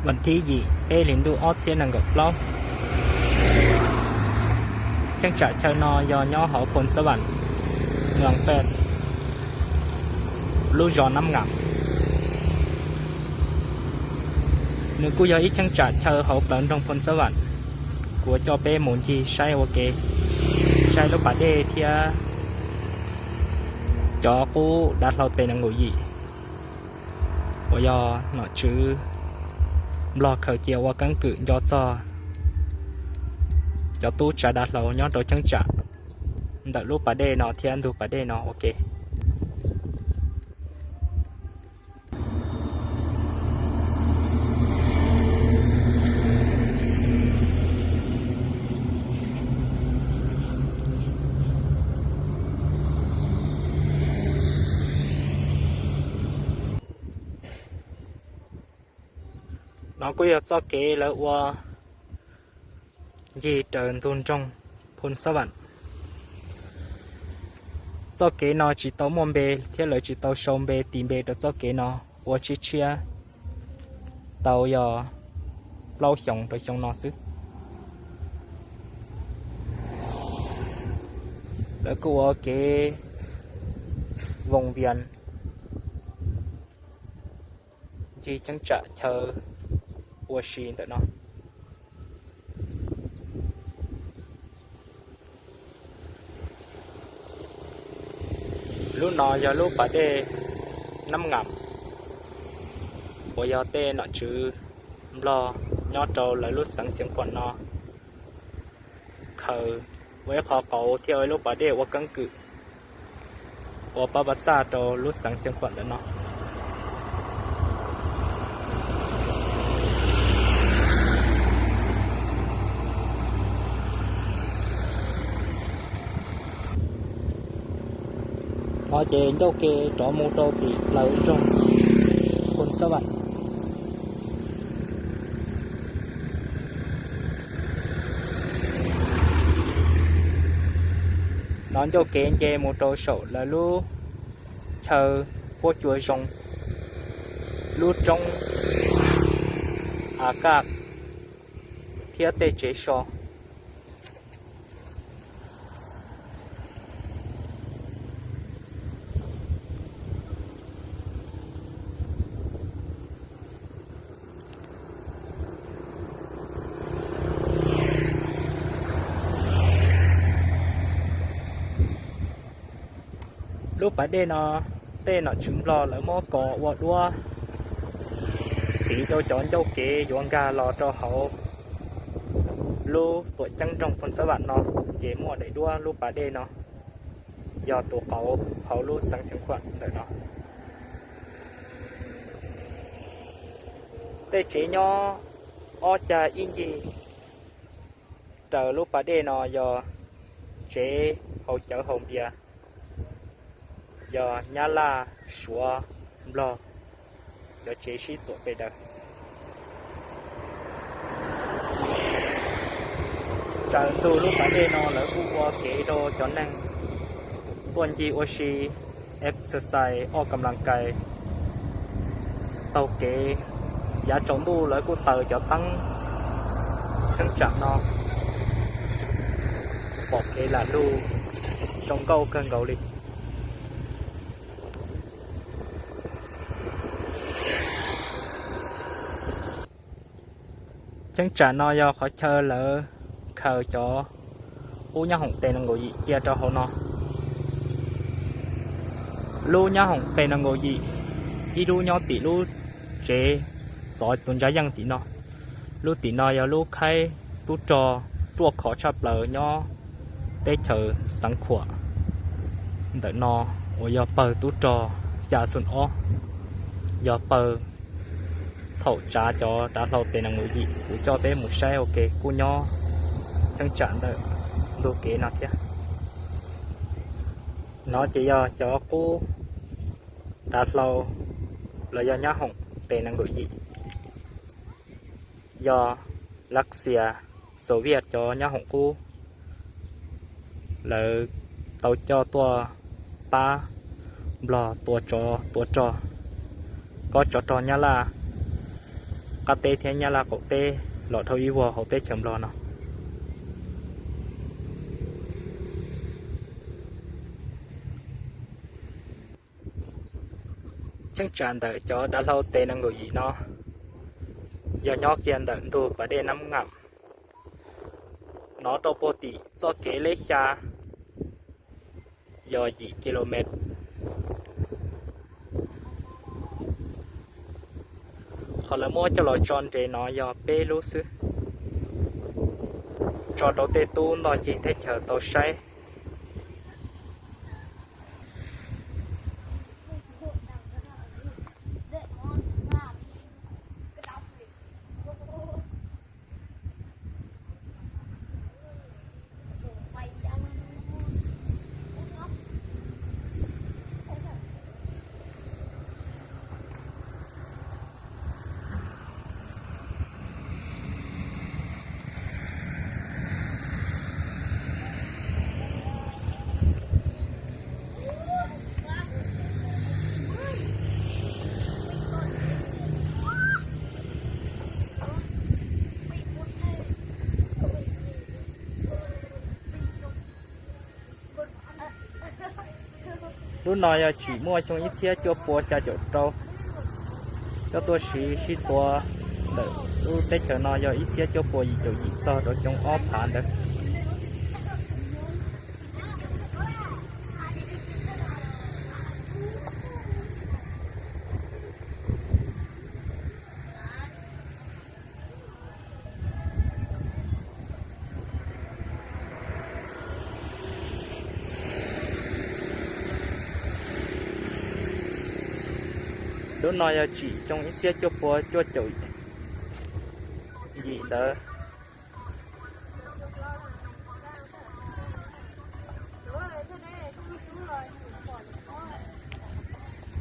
Vas thib yim peb hlis ntuj ob txhiab nees nkaum plaub. Cheeb tsam chaw no yog nyob hauv Phoo Xab Vam, Muas Pej, lub zos Nab Ngam. Nws kuj yog ib cheeb tsam chaw hauv plawv nroog Phoo Xab Vam. Kuv coj peb mus ncig saib ua ke, saib lub pas dej thiab cov qub dav hlau tes nees nkaum yim uas yog nom tswv Nplog khaws cia ua keeb kwm nco txog cov tub tsav dav hlau nyob rau cheeb tsam ntawm lub pas dej no thiab ntug pas dej no ua ke. No kuj yog txoj kev lawv ua ncig raws ntug nroog Phoo Xab Vam. Txoj kev no tsis tau muaj npe thiab lawv tsis tau sau npe tis npe rau txoj kev no, ua tshiab tshiab tau yog plaub xyoos rau xyoo no xwb. Lawv kuj ua kev voos vias ncig cheeb tsam chaw ua si ntawm no. Lub no yog lub pas dej Nab Ngam uas yog tej nom tswv Nplog nyob rau lawv lub xeev Xiav Khuam no khaws ua ib qho qauv thiab ua ib lub pas dej ua keeb kwm ua pab pas txaj rau lub xeev Xiav Khuam ntawm no. No ces ncauj ke rov mus rau tim plawv nroog Phoo Xab Vam. No ncauj kev nce mus rau saum lawv lub chaw huab cua zoo, lub roob a kaj thiab tej tsev so. Lub pas dej no tej nom tswv Nplog lawv muab kos ua duab tiv rau cov ncauj kev yuav nkag los rau hauv lub tuam ceeb nroog Phoo Xab Vam no, ces muaj daim duab lub pas dej no yog tus qauv hauv lub xeev Xiav Khuam ntawm no. Tej tsev nyob ob cag ib ncig raws lub pas dej no yog tsev haus cawv haus npias, yog Nyab Laj, Suav, Nplog cov tsev sib txuam pes daws. Raws ntug lub pas dej no lawv kuj ua kev rau cov neeg tuaj ncig ua si, exercise, oj kam las kais taug kev. Yav tsaus ntuj lawv kuj taws cov teeb cheeb tsam no, pom kev lam lug zoo nkauj kawg nkaus li. Cheeb tsam no yog qhov chaw lawv khaws cov qub nyab hoom tes nees nkaum yim cia rau hauv no. Lub nyab hoom tes nees nkaum yim, ib lub nyob tim lub tsev xov tus ntsa yeej tim no. Lub tim no yog lub khaib tub rog ruaj khov tshaj plaws nyob teb chaws Xeev Khuam ntawm no, uas yog pawg tub rog xya xoom ob, yog pawg thaum tsav cov dav hlau tes nees nkaum yim. Kuv coj peb mus saib ua ke, kuj nyob cheeb tsam ntawm ntug kev no thiab. No ces yog cov qub dav hlau los yog nyab hoom tes nees nkaum yim, yog Lav Xias, Soviet cov nyab hoom qub lawv tau coj tuaj pab Nplog tua tsov tua rog, kob tsov rog Nyab Laj qab teb thiab Nyab Laj qaum teb los dhau ib vuag hauv teb chaws Nplog no. Cheeb tsam ntawm cov dav hlau tes nees nkaum yim no yog nyob kiag ntawm ntug pas dej Nab Ngam, nov rau puag tim txoj kev leb xya yog yim kilomev. Qhov lawv muab coj los tso nres no yog peb lub xwb, tso rau tej tub ntoj ncig teb chaws tau saib. Lub no yog tsim muaj xyoo ib txhiab cuaj pua xya caum rau. Cov tuaj siv sib tua ntawm lub teb chaws no yog ib txhiab cuaj pua yim caum yim txog rau xyoo ob phav ntawd. Lub no yog tsim xyoo ib txhiab cuaj pua cuaj caum yim ntawd.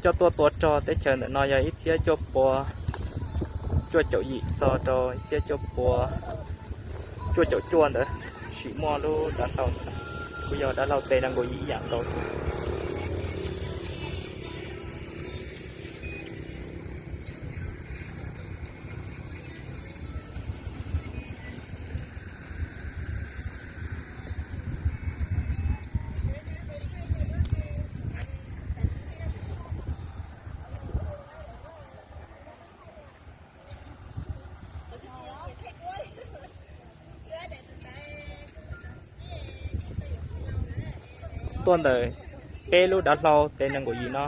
Coj tuaj tua rog teb chaws ntawm no yog ib txhiab cuaj pua cuaj caum yim txog rau ib txhiab cuaj pua cuaj caum cuaj ntawd. Tsim muaj lub dav hlau, kuj yog dav hlau tes nees nkaum yim ib yam nkaus. Tuaj ntawm peb lub dav hlau tes nees nkaum yim no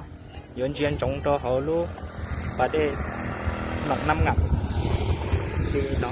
yuav ntsia ntsoov rau hauv lub pas dej Noom Nab Ngam li no.